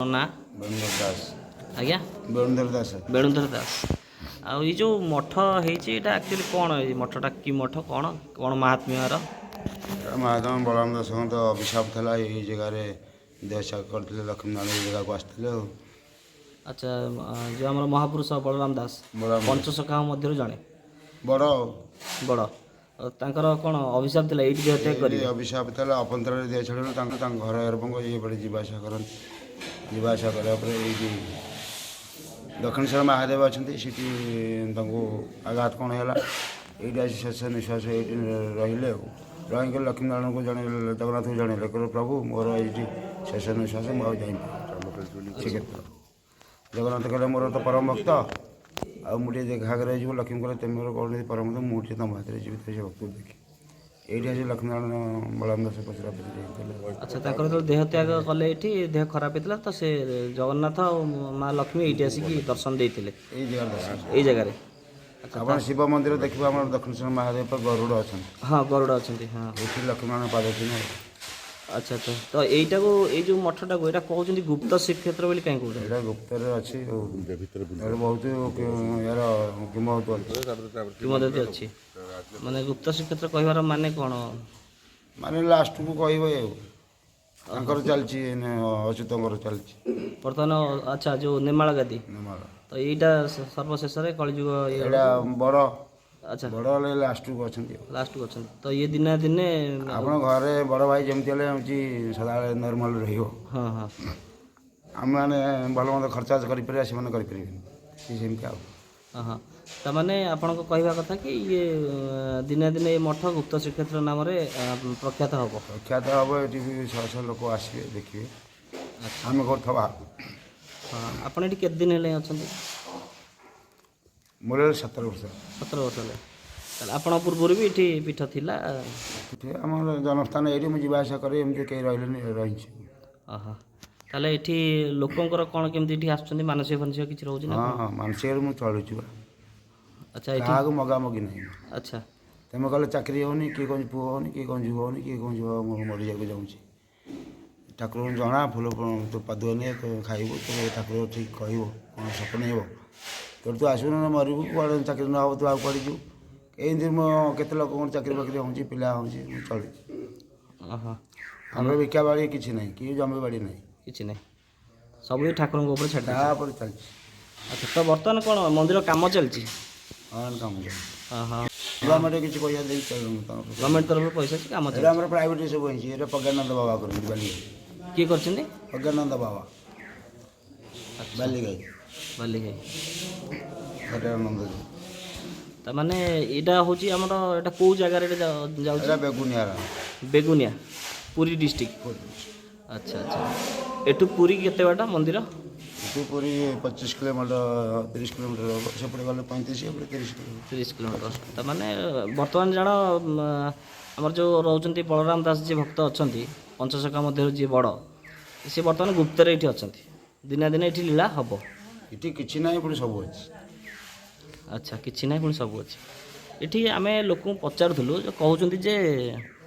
ନା? ବେଣୁଧର ଦାସ। ଆଜ୍ଞା? ବେଣୁଧର ଦାସ। ବେଣୁଧର ଦାସ। ଆଉ ଏଇ ଯେଉଁ ମଠ ହେଇଛି, ଏଇଟା ଆକ୍ଚୁଆଲି କ'ଣ? ଏଇ ମଠଟା କି ମଠ, କ'ଣ କ'ଣ ମାହାତ୍ମ୍ୟର? ମହାତ୍ମା ବଳରାମ ଦାସଙ୍କ ତ ଅଭିଶାପ ଥିଲା, ଏଇ ଜାଗାରେ ଦେହ ତ୍ୟାଗ କରିଥିଲେ। ଲକ୍ଷ୍ମୀନାରାୟଣ ଏଇ ଜାଗାକୁ ଆସିଥିଲେ ଆଉ। ଆଚ୍ଛା, ଯେଉଁ ଆମର ମହାପୁରୁଷ ବଳରାମ ଦାସ। ବଳରାମ ଦାସ। ପଞ୍ଚସଖାଙ୍କ ମଧ୍ୟରୁ ଜଣେ। ବଡ଼ ଆଉ। ବଡ଼। ଆଉ ତାଙ୍କର କ'ଣ ଅଭିଶାପ ଥିଲା, ଏଇଠି ଦେହ ତ୍ୟାଗ ଏଇଠି କରିବେ? ଅଭିଶାପ ଥିଲା, ଅପନ୍ତରରେ ଦେହ ଛାଡ଼ିଲେ। ତାଙ୍କ ତାଙ୍କ ଘର ଏରବଙ୍ଗ ଏଇପଟେ ଯିବା ଆସିବା କରନ୍ତି। ଯିବା ଆସିବା କରିବା ପରେ ଏଇଠି ଦକ୍ଷିଣେଶ୍ୱର ମହାଦେବ ଅଛନ୍ତି, ସେଠି ତାଙ୍କୁ ଆଘାତ କ'ଣ ହେଲା, ଏଇଠି ଆସି ଶେଷ ନିଶ୍ୱାସ ଏଇଠି ରହିଲେ। ଆଉ ରହିକି ଲକ୍ଷ୍ମୀନାରାୟଣଙ୍କୁ ଜଣେଇଲେ, ଜଗନ୍ନାଥଙ୍କୁ ଜଣେଇଲେ, କହିଲେ, ପ୍ରଭୁ, ମୋର ଏଇଠି ଶେଷ ନିଶ୍ୱାସ, ମୁଁ ଆଉ ଯାଇପାରିବି ଶ୍ରୀକ୍ଷେତ୍ର। ଜଗନ୍ନାଥ କହିଲେ, ମୋର ତ ପରମ ଭକ୍ତ, ଆଉ ମୁଁ ଟିକେ ଦେଖା କରିବାକୁ ଯିବୁ। ଲକ୍ଷ୍ମୀ କହିଲେ, ତୁମେ ମୋର କୌଣସି ପରମ ଭକ୍ତ, ମୁଁ ଟିକେ ତୁମ ହାତରେ ଯିବି, ତ ସେ ଭକ୍ତକୁ ଦେଖି। ଏଇଠି ଆସି ଲକ୍ଷ୍ମୀନାରାୟଣ ବଳରାମ ଦାସ ପଚରା ପଚରି ହେଇଥିଲେ। ଆଚ୍ଛା, ତାଙ୍କର ଯେତେବେଳେ ଦେହ ତ୍ୟାଗ କଲେ, ଏଇଠି ଦେହ ଖରାପ ହେଇଥିଲା, ତ ସେ ଜଗନ୍ନାଥ ଆଉ ମା ଲକ୍ଷ୍ମୀ ଏଇଠି ଆସିକି ଦର୍ଶନ ଦେଇଥିଲେ? ଏଇ ଜାଗାରେ ଦର୍ଶନ। ଏଇ ଜାଗାରେ, ଆଚ୍ଛା। ଆପଣ ଶିବ ମନ୍ଦିର ଦେଖିବେ, ଆମର ଦକ୍ଷିଣେଶ୍ୱର ମହାଦେବ ଉପରେ ଗରୁଡ଼ ଅଛନ୍ତି। ହଁ, ଗରୁଡ଼ ଅଛନ୍ତି, ହଁ। ଏଇଠି ଲକ୍ଷ୍ମୀନାରାୟଣ ପାଦ ଚିହ୍ନ। ଆଚ୍ଛା, ତ ଏଇଟାକୁ, ଏଇ ଯେଉଁ ମଠଟାକୁ ଏଇଟା କହୁଛନ୍ତି ଗୁପ୍ତ ଶ୍ରୀକ୍ଷେତ୍ର ବୋଲି କାହିଁ କହୁଛନ୍ତି? ଏଇଟା ଗୁପ୍ତରେ ଅଛି ଆଉ ଏହାର ବହୁତ ଏହାର କିମ୍ବଦନ୍ତୀ ଅଛି। କିମ୍ବଦନ୍ତୀ ଅଛି ମାନେ, ଗୁପ୍ତ ଶ୍ରୀକ୍ଷେତ୍ର କହିବାର ମାନେ କ'ଣ? ମାନେ ଲାଷ୍ଟକୁ କହିବ ଆଉ ତାଙ୍କର ଚାଲିଛି ଏଇନେ, ଅଚ୍ୟୁତଙ୍କର ଚାଲିଛି। ବର୍ତ୍ତମାନ, ଆଚ୍ଛା, ଯେଉଁ ନେମାଳ ଗାଦି। ନେମାଳ। ତ ଏଇଟା ସର୍ବଶେଷରେ କଳିଯୁଗ ଇଏ। ଏଇଟା ବଡ଼। ଆଚ୍ଛା। ବଡ଼ ହେଲେ ଲାଷ୍ଟକୁ ଅଛନ୍ତି ଆଉ। ଲାଷ୍ଟକୁ ଅଛନ୍ତି, ତ ଇଏ ଦିନେ ଦିନେ ଆପଣ ଘରେ ବଡ଼ ଭାଇ ଯେମିତି ହେଲେ ହେଉଛି ସଦାବେଳେ ନର୍ମାଲ ରହିବ। ହଁ ହଁ ଆମେମାନେ ଭଲ ମନ୍ଦ ଖର୍ଚ୍ଚ କରିପାରିବା, ସେମାନେ କରିପାରିବେନି, ସିଏ ସେମିତି ଆଉ। ହଁ, ତାମାନେ ଆପଣଙ୍କ କହିବା କଥା କି ଇଏ ଦିନେ ଦିନେ ଏ ମଠ ଗୁପ୍ତ ଶ୍ରୀକ୍ଷେତ୍ର ନାମରେ ପ୍ରଖ୍ୟାତ ହେବ। ପ୍ରଖ୍ୟାତ ହେବ। ଏଠି ବି ଶହ ଶହ ଲୋକ ଆସିବେ, ଦେଖିବେ ଆମେ କରୁଥିବା। ହଁ, ଆପଣ ଏଠି କେତେ ଦିନ ହେଲାଣି ଅଛନ୍ତି? ମୋର ହେଲେ 17 ବର୍ଷ। 17 ବର୍ଷ ହେଲା। ତାହେଲେ ଆପଣଙ୍କ ପୂର୍ବରୁ ବି ଏଠି ପୀଠ ଥିଲା? ଏଠି ଆମର ଜନ୍ମସ୍ଥାନ ଏଇଠି, ମୁଁ ଯିବା ଆସିବା କରେ, ଏମିତି କେହି ରହିଲେନି, ରହିଛି। ଓହୋ, ତାହେଲେ ଏଠି ଲୋକଙ୍କର କ'ଣ କେମିତି ଏଠି ଆସୁଛନ୍ତି, ମାନସିକ ଫାନସିକ କିଛି ରହୁଛି ନା? ହଁ, ମାନସିକରେ ମୁଁ ଚଳୁଛି ବା। ଆଚ୍ଛା, ଏଠି କାହାକୁ ମଗାମଗି ନାହିଁ। ଆଚ୍ଛା। ତମେ କହିଲେ ଚାକିରି ହେଉନି, କିଏ କହୁଛି ପୁଅ ହେଉନି, କିଏ କହୁଛି ଝିଅ ହେଉନି, କିଏ କହୁଛି ମୁଁ ମରିଯିବାକୁ ଯାଉଛି। ଠାକୁରଙ୍କୁ ଜଣା। ଫୁଲ ତୁ ପାଦୁଅ ନିଏ, ତୁ ଖାଇବୁ, ତୁ ଠାକୁର ଠିକ୍ କହିବ କ'ଣ ସ୍ୱପ୍ନ ହେବ ତୋର। ତୁ ଆସିବୁ ନା ମରିବୁ କୁଆଡ଼େ, ଚାକିରି ନ ହେବ ତୁ ଆଉ କୁଆଡ଼େ ଯିବୁ। ଏମିତି ମୁଁ କେତେ ଲୋକଙ୍କର ଚାକିରି ବାକିରି ହେଉଛି, ପିଲା ହେଉଛି, ମୁଁ ଚଳୁଛି। ଆମର ବିକା ବାଡ଼ି କିଛି ନାହିଁ କି ଜମି ବାଡ଼ି ନାହିଁ। କିଛି ନାହିଁ, ସବୁ ଏଇ ଠାକୁରଙ୍କ ଉପରେ ଛାଡ଼ି ଦେଇଛନ୍ତି। ତାପରେ ଚାଲିଛି। ଆଚ୍ଛା, ତ ବର୍ତ୍ତମାନ କ'ଣ ମନ୍ଦିର କାମ ଚାଲିଛି? ହଁ, କାମ ଚାଲିଛି। ହଁ। ଗଭର୍ଣ୍ଣମେଣ୍ଟ କିଛି ପଇସା ଦେଇ ଚାଲୁନି ତାଙ୍କର। ଗଭର୍ଣ୍ଣମେଣ୍ଟ ତରଫରୁ ପଇସା ଅଛି, କାମ ଏଇଟା ଚାଲିଛି। ଆମର ପ୍ରାଇଭେଟ୍ ସବୁ ହେଇଛି। ଏଇଟା ପ୍ରଜ୍ଞାନନ୍ଦ ବାବା କରିଛନ୍ତି, ବାଲିଘାଇ। କିଏ କରିଛନ୍ତି? ପ୍ରଜ୍ଞାନନ୍ଦ ବାବା, ବାଲିଘାଇ। ବାଲିଘାଇ। ଘଟାନନ୍ଦ। ତାମାନେ ଏଇଟା ହେଉଛି ଆମର, ଏଇଟା କେଉଁ ଜାଗାରେ ଏଇଟା ଯାଉଛି? ଏଇଟା ବେଗୁନିଆର। ବେଗୁନିଆ, ପୁରୀ ଡିଷ୍ଟ୍ରିକ୍ଟ। ଆଚ୍ଛା, ଏଠୁ ପୁରୀ କେତେ ବାଟ ମନ୍ଦିର? ଏଠୁ ପୁରୀ 25 କିଲୋମିଟର, 30 କିଲୋମିଟର ହେବ। ସେପଟେ ଗଲେ 35, ଏପଟେ 30 କିଲୋମିଟର। 30 କିଲୋମିଟର। ତାମାନେ ବର୍ତ୍ତମାନ ଜଣ ଆମର ଯେଉଁ ରହୁଛନ୍ତି ବଳରାମ ଦାସ ଯିଏ ଭକ୍ତ ଅଛନ୍ତି, ପଞ୍ଚସଖା ମଧ୍ୟରୁ ଯିଏ ବଡ଼, ସେ ବର୍ତ୍ତମାନ ଗୁପ୍ତରେ ଏଇଠି ଅଛନ୍ତି। ଦିନେ ଦିନେ ଏଠି ଲୀଳା ହେବ। ଏଠି କିଛି ନାହିଁ, ପୁଣି ସବୁ ଅଛି। ଆଚ୍ଛା, କିଛି ନାହିଁ ପୁଣି ସବୁ ଅଛି। ଏଠି ଆମେ ଲୋକଙ୍କୁ ପଚାରୁଥିଲୁ ଯେ କହୁଛନ୍ତି ଯେ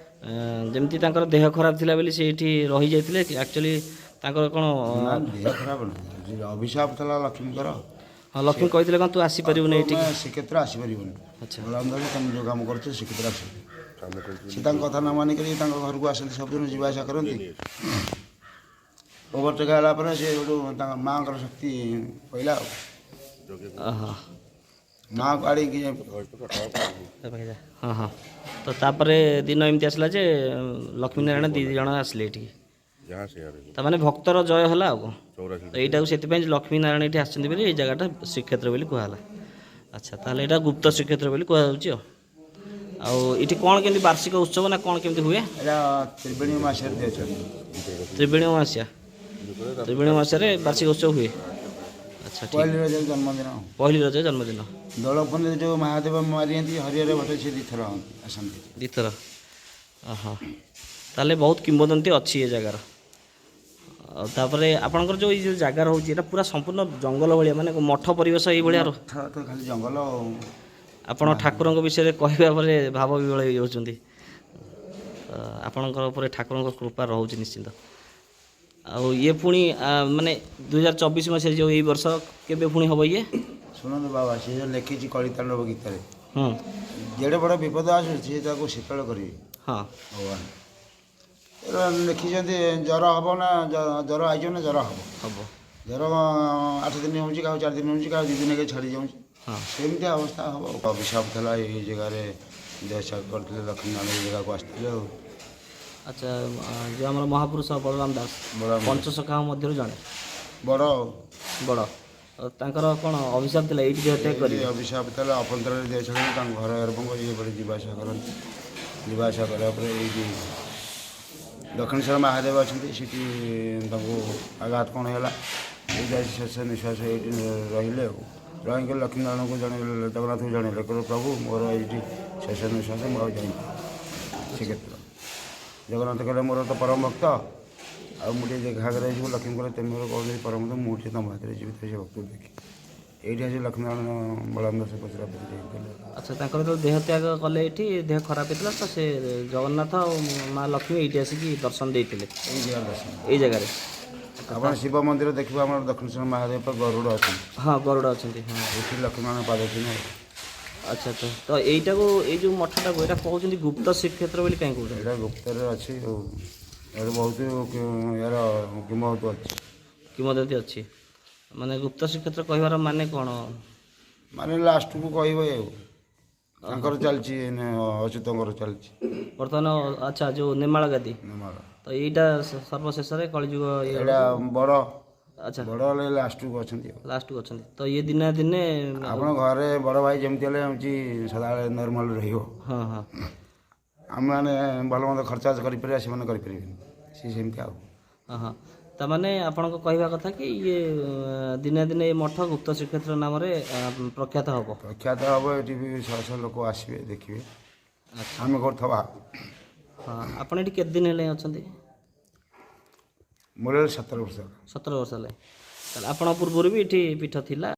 ଯେମିତି ତାଙ୍କର ଦେହ ଖରାପ ଥିଲା ବୋଲି ସେ ଏଠି ରହିଯାଇଥିଲେ। ଆକ୍ଚୁଆଲି ତାଙ୍କର କ'ଣ? ନା, ଦେହ ଖରାପ ନାହିଁ, ଅଭିଶାପ ଥିଲା ଲକ୍ଷ୍ମୀଙ୍କର। ହଁ, ଲକ୍ଷ୍ମୀ କହିଥିଲେ କ'ଣ ତୁ ଆସିପାରିବୁନି ଏଠିକି। ତୁମେ ଶ୍ରୀକ୍ଷେତ୍ର ଆସିପାରିବନି। ବଳରାମ ଦାସ, ତମେ ଯେଉଁ କାମ କରୁଛ, ଶ୍ରୀକ୍ଷେତ୍ର ଆସିପାରିବ। ସେ ତାଙ୍କ କଥା ନ ମାନିକରି ତାଙ୍କ ଘରକୁ ଆସନ୍ତି, ସବୁଦିନ ଯିବା ଆସିବା କରନ୍ତି। ଓଭରଟେକ୍ ହେଲା ପରେ ସେ ଗୋଟେ ତାଙ୍କ ମାଆଙ୍କର ଶକ୍ତି ପଇଲା ଆଉ ମାଆକୁ ଆଡ଼ିକି। ତା ପାଖେ ଯା। ହଁ, ତ ତାପରେ ଦିନ ଏମିତି ଆସିଲା ଯେ ଲକ୍ଷ୍ମୀ ନାରାୟଣ ଦୁଇ ଜଣ ଆସିଲେ ଏଠିକି। ତାମାନେ ଭକ୍ତର ଜୟ ହେଲା ଆଉ କ'ଣ। ତ ଏଇଟାକୁ ସେଥିପାଇଁ ଲକ୍ଷ୍ମୀ ନାରାୟଣ ଏଠି ଆସିଛନ୍ତି ବୋଲି ଏଇ ଜାଗାଟା ଶ୍ରୀକ୍ଷେତ୍ର ବୋଲି କୁହାହେଲା। ଆଚ୍ଛା, ତାହେଲେ ଏଇଟା ଗୁପ୍ତ ଶ୍ରୀକ୍ଷେତ୍ର ବୋଲି କୁହାଯାଉଛି। ଆଉ ଆଉ ଏଠି କ'ଣ କେମିତି ବାର୍ଷିକ ଉତ୍ସବ ନା କ'ଣ କେମିତି ହୁଏ? ଏଇଟା ତ୍ରିବେଣୀ ମାସରେ ଦେଇଛନ୍ତି। ତ୍ରିବେଣୀ ଅମାବାସ୍ୟା, ତ୍ରିବେଣୀ ଅମାବାସ୍ୟାରେ ବାର୍ଷିକ ଉତ୍ସବ ହୁଏ। ଆଚ୍ଛା, ଠିକ୍। ପହିଲି ରଜ ଜନ୍ମଦିନ। ପହିଲି ରଜ ଜନ୍ମଦିନ। ଦୋଳ ପୂର୍ଣ୍ଣିମାରେ ଯେଉଁ ମହାଦେବ ମାରିଅନ୍ତି, ହରିହର ଭଟ୍ଟ, ସେ ଦୁଇଥର ଆସନ୍ତି। ଦୁଇଥର। ଓହୋ, ତାହେଲେ ବହୁତ କିମ୍ବଦନ୍ତୀ ଅଛି ଏ ଜାଗାର। ଆଉ ତାପରେ ଆପଣଙ୍କର ଯେଉଁ ଏଇ ଯେଉଁ ଜାଗା ରହୁଛି, ଏଇଟା ପୁରା ସମ୍ପୂର୍ଣ୍ଣ ଜଙ୍ଗଲ ଭଳିଆ, ମାନେ ମଠ ପରିବେଶ ଏଇଭଳିଆ ମଠ ତ ଖାଲି ଜଙ୍ଗଲ ଆଉ। ଆପଣ ଠାକୁରଙ୍କ ବିଷୟରେ କହିବା ପରେ ଭାବ ବିହ୍ୱଳ ହେଇଯାଉଛନ୍ତି। ତ ଆପଣଙ୍କର ଉପରେ ଠାକୁରଙ୍କ କୃପା ରହୁଛି ନିଶ୍ଚିନ୍ତ। ଆଉ ଇଏ ପୁଣି ମାନେ 2024 ମସିହାରେ ଯେଉଁ ଏଇ ବର୍ଷ କେବେ ପୁଣି ହେବ ଇଏ? ଶୁଣନ୍ତୁ ବାବା, ସେ ଯେଉଁ ଲେଖିଛି କଳିତାଣ୍ଡବ ଗୀତାରେ, ଯେଡ଼େ ବଡ଼ ବିପଦ ଆସୁ ସିଏ ତାକୁ ଶୀତଳ କରିବେ। ଭଗବାନ ଏରା ଲେଖିଛନ୍ତି ଜ୍ୱର ହେବ ନା ଜ୍ୱର ଆଇଯିବ ନା ଜ୍ୱର ହେବ। ହେବ। ଜ୍ୱର 8 ଦିନ ହେଉଛି, କାହାକୁ 4 ଦିନ ହେଉଛି, କାହାକୁ 2 ଦିନ ଛାଡ଼ି ଯାଉଛି। ସେମିତି ଅବସ୍ଥା ହେବ। ଅଭିଶାପ ଥିଲା ଏଇ ଜାଗାରେ ଦେହ କରିଥିଲେ ଲକ୍ଷ୍ମୀନାରାୟଣ ଏଇ ଜାଗାକୁ ଆସିଥିଲେ ଆଉ। ଆଚ୍ଛା, ଯେଉଁ ଆମର ମହାପୁରୁଷ ବଳରାମ ଦାସ, ବଳରାମ ଦାସ। ପଞ୍ଚସଖା ମଧ୍ୟରୁ ଜଣେ। ବଡ଼। ବଡ଼। ଆଉ ତାଙ୍କର କ'ଣ ଅଭିଶାପ ଥିଲା ଏଇଠି ଦେହ ତ୍ୟାଗ କରିବେ? ଏଇ ଅଭିଶାପ ଥିଲା ଅପନ୍ତରରେ ଦେହ ଛାଡ଼ିଲେ ତାଙ୍କ ଘର ଏରବଙ୍ଗ ଏଇପଟେ ଯିବା ଆସିବା କରନ୍ତି। ଯିବା ଆସିବା କରିବା ପରେ ଏଇଠି ଦକ୍ଷିଣେଶ୍ୱର ମହାଦେବ ଅଛନ୍ତି, ସେଠି ତାଙ୍କୁ ଆଘାତ କ'ଣ ହେଲା, ଏଇଠି ଆସି ଶେଷ ନିଶ୍ୱାସ ଏଇଠି ରହିଲେ। ଆଉ ରହିକି ଲକ୍ଷ୍ମୀନାରାୟଣଙ୍କୁ ଜଣେଇଲେ, ଜଗନ୍ନାଥଙ୍କୁ ଜଣେଇଲେ, କହିଲେ ପ୍ରଭୁ ମୋର ଏଇଠି ଶେଷ ନିଶ୍ୱାସ, ମୁଁ ଆଉ ଯାଇନି ଶ୍ରୀକ୍ଷେତ୍ର। ଜଗନ୍ନାଥ କହିଲେ ମୋର ତ ପରମ ଭକ୍ତ, ଆଉ ମୁଁ ଟିକେ ଦେଖା କରିବାକୁ ଯିବୁ। ଲକ୍ଷ୍ମୀ କହିଲେ ତୁମେ ମୋର କହୁଛନ୍ତି ପରମ ଭକ୍ତ, ମୁଁ ଟିକେ ତୁମ ହାତରେ ଯିବି ତ ସେ ଭକ୍ତକୁ ଦେଖି। ଏଇଠି ଆସି ଲକ୍ଷ୍ମୀନାରାୟଣ ବଳରାମ ଦାସ ପଚରା ପଚରି ହେଇଥିଲେ। ଆଚ୍ଛା, ତାଙ୍କର ଯେତେବେଳେ ଦେହ ତ୍ୟାଗ କଲେ ଏଇଠି ଦେହ ଖରାପ ହେଇଥିଲା, ତ ସେ ଜଗନ୍ନାଥ ଆଉ ମା ଲକ୍ଷ୍ମୀ ଏଇଠି ଆସିକି ଦର୍ଶନ ଦେଇଥିଲେ। ଏଇ ଜାଗାରେ ଦର୍ଶନ। ଏଇ ଜାଗାରେ। ଆପଣ ଶିବ ମନ୍ଦିର ଦେଖିବେ, ଆମର ଦକ୍ଷିଣେଶ୍ୱର ମହାଦେବ ପାଖରେ ଗରୁଡ଼ ଅଛନ୍ତି। ହଁ, ଗରୁଡ଼ ଅଛନ୍ତି, ହଁ। ଏଠି ଲକ୍ଷ୍ମୀନାରାୟଣ ପାଦ ଚିହ୍ନ। ଆଚ୍ଛା ଆଚ୍ଛା, ତ ଏଇଟାକୁ ଏଇ ଯେଉଁ ମଠଟାକୁ ଏଇଟା କହୁଛନ୍ତି ଗୁପ୍ତ ଶ୍ରୀକ୍ଷେତ୍ର ବୋଲି କାହିଁ କହୁଛନ୍ତି? ଏଇଟା ଗୁପ୍ତରେ ଅଛି ଆଉ ଏହାର ବହୁତ ଏହାର କିମ୍ବଦନ୍ତୀ ଅଛି। କିମ୍ବଦନ୍ତୀ ଅଛି, ମାନେ ଗୁପ୍ତ ଶ୍ରୀକ୍ଷେତ୍ର କହିବାର ମାନେ କ'ଣ? ମାନେ ଲାଷ୍ଟକୁ କହିବ ଆଉ ତାଙ୍କର ଚାଲିଛି ଏଇନେ, ଅଚ୍ୟୁତଙ୍କର ଚାଲିଛି ବର୍ତ୍ତମାନ। ଆଚ୍ଛା, ଯେଉଁ ନେମାଳ ଗାଦି। ନେମାଳ। ତ ଏଇଟା ସର୍ବଶେଷରେ କଳିଯୁଗ ଇଏ। ଏଇଟା ବଡ଼। ଆଚ୍ଛା। ବଡ଼ ହେଲେ ଲାଷ୍ଟକୁ ଅଛନ୍ତି ଆଉ। ଲାଷ୍ଟକୁ ଅଛନ୍ତି, ତ ଇଏ ଦିନେ ଦିନେ। ଆପଣ ଘରେ ବଡ଼ ଭାଇ ଯେମିତି ହେଲେ ହେଉଛି ସଦାବେଳେ ନର୍ମାଲ ରହିବ। ହଁ ହଁ ଆମେମାନେ ଭଲ ମନ୍ଦ ଖର୍ଚ୍ଚ କରିପାରିବା, ସେମାନେ କରିପାରିବେନି, ସିଏ ସେମିତି ଆଉ। ହଁ ହଁ ତାମାନେ ଆପଣଙ୍କ କହିବା କଥା କି ଇଏ ଦିନେ ଦିନେ ଏ ମଠ ଗୁପ୍ତ ଶ୍ରୀକ୍ଷେତ୍ର ନାମରେ ପ୍ରଖ୍ୟାତ ହେବ। ପ୍ରଖ୍ୟାତ ହେବ, ଏଠି ବି ଶହ ଶହ ଲୋକ ଆସିବେ ଦେଖିବେ। ଆଚ୍ଛା। ଆମେ କରୁଥିବା। ହଁ, ଆପଣ ଏଠି କେତେ ଦିନ ହେଲାଣି ଅଛନ୍ତି? ମୋର 17 ବର୍ଷ। 17 ବର୍ଷ ହେଲାଣି। ତାହେଲେ ଆପଣଙ୍କ ପୂର୍ବରୁ ବି ଏଠି ପୀଠ ଥିଲା।